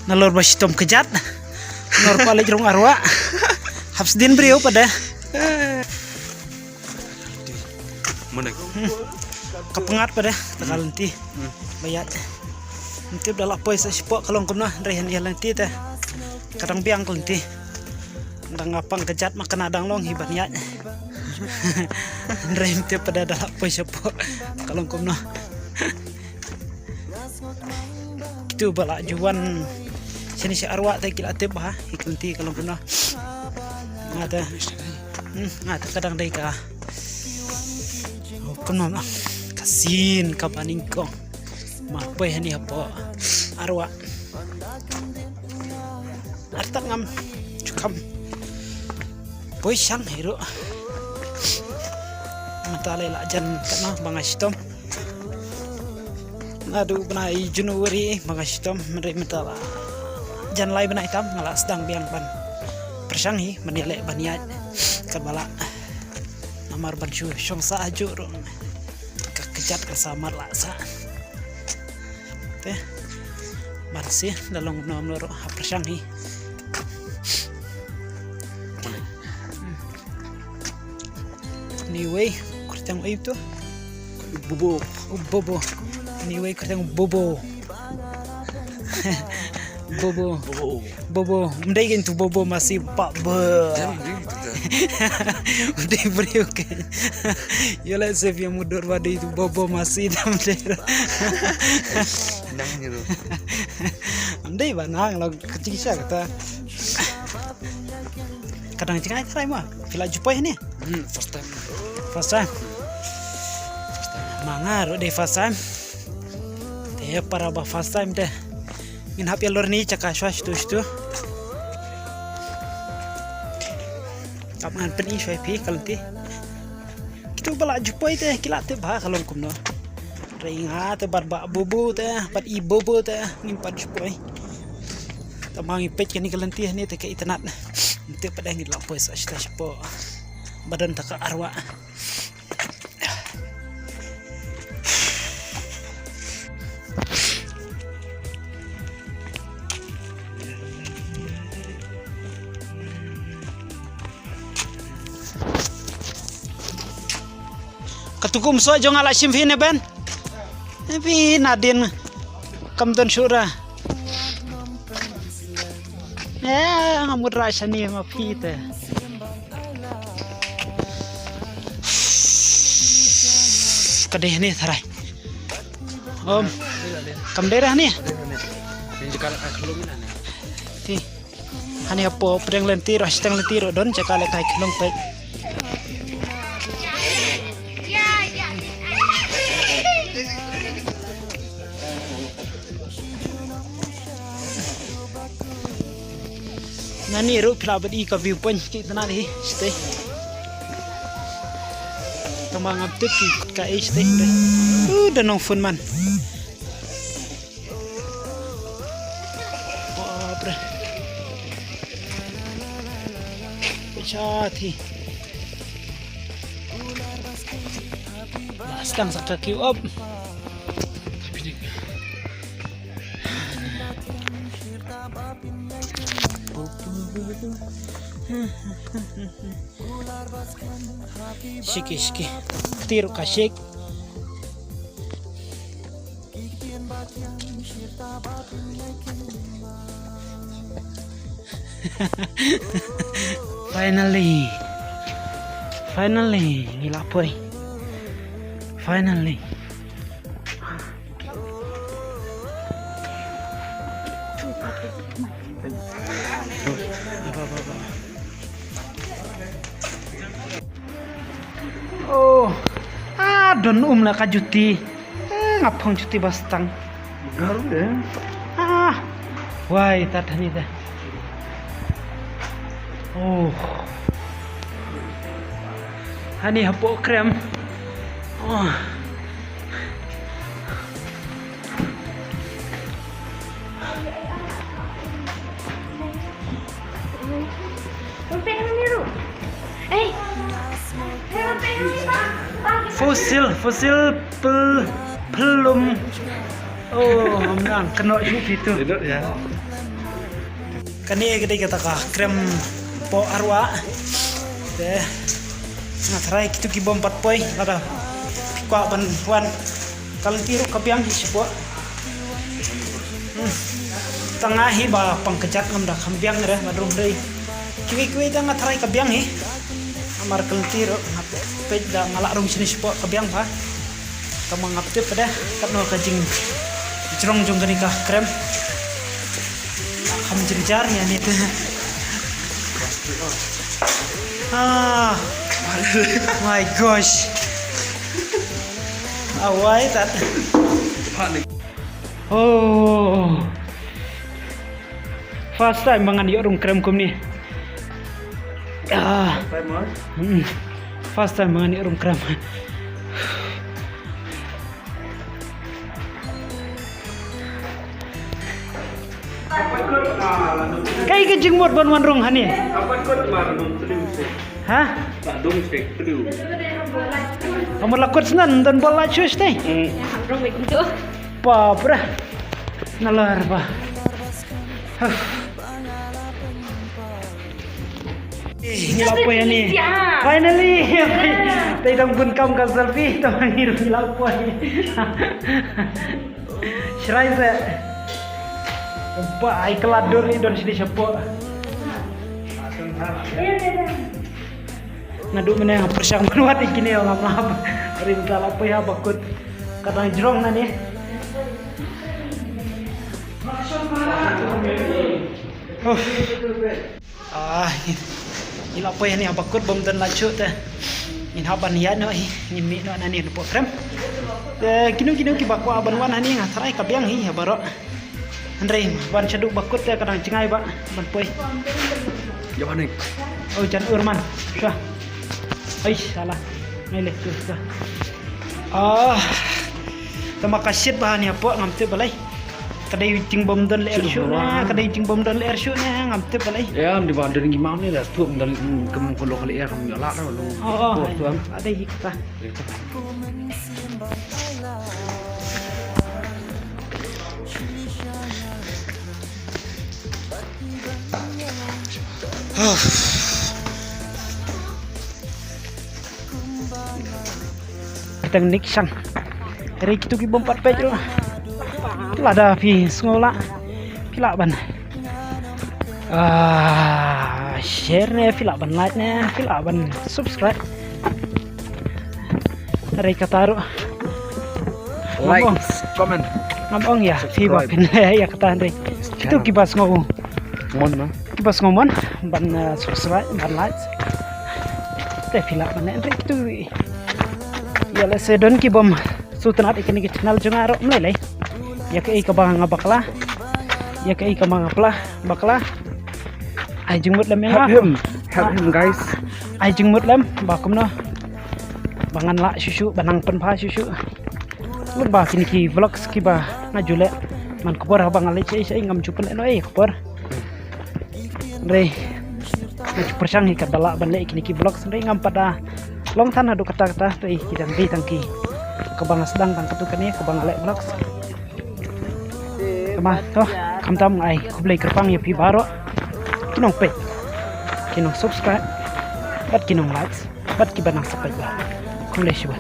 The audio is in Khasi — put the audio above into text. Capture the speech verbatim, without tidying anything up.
Nalor ba shitom kjat. Nalor ba leit rung arwah. Hap sdien briew pat de. Ka pyngngad pat de, ta ka lynti. Ba ïaid. Ym tip da lah poi sa shapoh ka long kumno, hynrei hynrei lynti te. Ka dang biang ka lynti. Dang nga pang kjat ma kane dang long hi ban ïaid. Hynrei ym tip pat de da lah poi shapoh ka long kumno. Kitu ba lah ju wan shane sha arwah te ki lah tip bha hi ka lynti ka long kumno. Nga te, hmm, nga te ka dang dei ka, oh, kumno ma ka sien kaba nyngkong. Ma poi hangne hapoh arwah. Artat ngam ju kham poi shang hi ruh. Mynta lei la jan katno ba nga shitom. Naduh bnai January ba nga shitom, mynta la jan lai bnai tam nga la sdang biang ban pyrshang hi ban ïaleh ban ïaid. Katba lah namar ban shu shong sah hajuh ruh ka kjat ka samar la sah. Te ban sien da long kumno ruh ha pyrshang hi. Anyway, kyrteng u ei to? Bobo. U Bobo. Anyway, kyrteng u Bobo. Bobo. Bobo. Bobo. Ym dei kein tu Bobo Masi pa ba. Ym dei briew kein. Ïa leh se phi ïa mudui ba dei tu Bobo Masi dam der. Nang ni tu. Ym dei ba nang lo ka jingshai kata. Ka dang jngai trai ma. Phi la ju poi hangne? Hmm, first time. First time. Ma nga ruh dei first time. Te para ba first time te ngin hap ïalor ni jaka shuwa shtu shtu. Hap ngan pyni shuwa ïa phi ka lynti. Kitu ba la ju poi te ki la tip bha ka long kumno. Hynrei nga te bad Bah Bobo te bad i Bobo te ngim pat ju poi. Tangba ngi peit kane ka lynti hangne te ka itynnad. Ym tip pat de ngi la poi sa sha shapoh ba don ta ka arwah. Katu kum soh jong nga la shim phi ne Ben? Phi nadien kam don shuh ra. Eh, nga mut ra shane ma phi te. Ka dei ne tharai. Om. Kam dei ra ne. Ti. Hani hapoh pdeng lynti ruh, shiteng lynti ruh don jaka lehkai khlong peit. Nani ruh phi lah ban i ka view point ki tnat hi shatei. Tangba ngam tip ki kaei shatei. Uh, da nong phone man. Bapre. Pechat hi. Ba sdang sa ka queue up. Shiki, shiki. Tir ka shik. Finally. Finally, ngi la poi. Finally. Oh, ah, don um la ka juti. Eh, nga phong juti ba stang. Gar de. Ah, wai, ta thani de. Oh. Hani hapoh krem. Oh. Fossil, fossil pel. Plum. Oh, ngam nang kynnoh shuh phi tu. Duduk ya. Kane ka dei kata ka krem poh arwah. Te nga tharai kito ki bym pat poi, lada phi kwah ban wan, ka lynti ruh ka biang hi shapoh. Hmm. Tang nga hi ba pang kjat ngam da kham biang re, ba dum dei. Kiwei kiwei tang nga tharai ka biang hi. Namar ka lynti ruh nga peit da nga lah rung shane shapoh ka biang bha. Tang ma nga tip da katno ka jingjrong jong kane ka krem. Kham jynjar ïa ni te. Ah, my gosh. Ah, why that? Oh. First time ba ngan ïoh rung krem kumne. Ah. Hmm. First time ba ngan ïoh rung krem. Kaei ka jingmut ban wan rung hangne? Ha? Amar la kut snan don bol la chus te. Bapre. Nalor ba. Huh. Eh, ngi la poi hangne. Finally. Te dang bun kam ka selfie, te ngi ruh ngi la poi. Shrai se. Ba ai kala dur ni don shini shapoh. Naduh mynne nga pyrshang ban wad ïa kine ngam lah. Rim ka la poi ha ba kut. Ka dang jrong na ne. Uff. Ah, ngi la poi hangne ha ba kut bym don light shuh te. Ngin hap ban ïaid noh hi, ngin mih noh nangne napoh krem. Te kino kino kiba kwah ban wan hangne nga tharai ka biang hi ha baroh. Hynrei ban shaduh ba kut te ka dang jngai ba ban poi. Ïa ba nik. Oh, jan ur man. Shuwa. Ai, salah. Nai le, shuwa, shuwa. Ah. Tama ka shit ba hangne hapoh ngam tip balei. Ka dei jingbym don lyer shuh ne, ka dei jingbym don lyer shuh ne, ngam tip balei. Ïa, ym dei ba don ngi mam ne da tuh don, mm, kum ko lo ka lyer kam ïa la da lo. Oh, oh, tuh, tuh. Ka dei hi kata. Tang nik shang. Hynrei kito ki bym pat peit ruh. Lada phi sngew lah, phi lah ban, ah, share ne, phi lah ban like ne, phi lah ban subscribe. Hynrei kata ruh. Like, comment. Ngam ong ïa phi ba phin ïa kata hynrei. Kito kiba sngew mon na. Kiba sngew mon ban, uh, subscribe, ban like. Te phi lah ban hynrei kito. Ïa lehse don ki bym sngewtynnat ïa kane ka channel jong nga ruh, ym lei lei. Ïa kaei kaba nga bakla, ïa kaei kaba nga pla, bakla. Ai jingmut lem ïa nga. Help him. Help him, guys. Ai jingmut lem ba kumno ba ngan lah shuh shuh, ba nang pynbha shuh shuh. Mut ba kine ki vlogs kiba nga ju leh man ka por haba nga leit shaei shaei ngam ju pynleh noh ei ka por. Hynrei nga ju pyrshang hi katba lah ban leh kine ki vlogs hynrei ngam pat da long than haduh katta katta, te ki dang dei tang ki kaba nga sdang tang katto katne kaba nga leh vlogs. Tama to, khamtam ai khublei kyrpang ïa phi baroh ki nongpeit, ki nongsubscribe bad ki nonglikes bad kiba nang subscribe ba. Khublei shibun.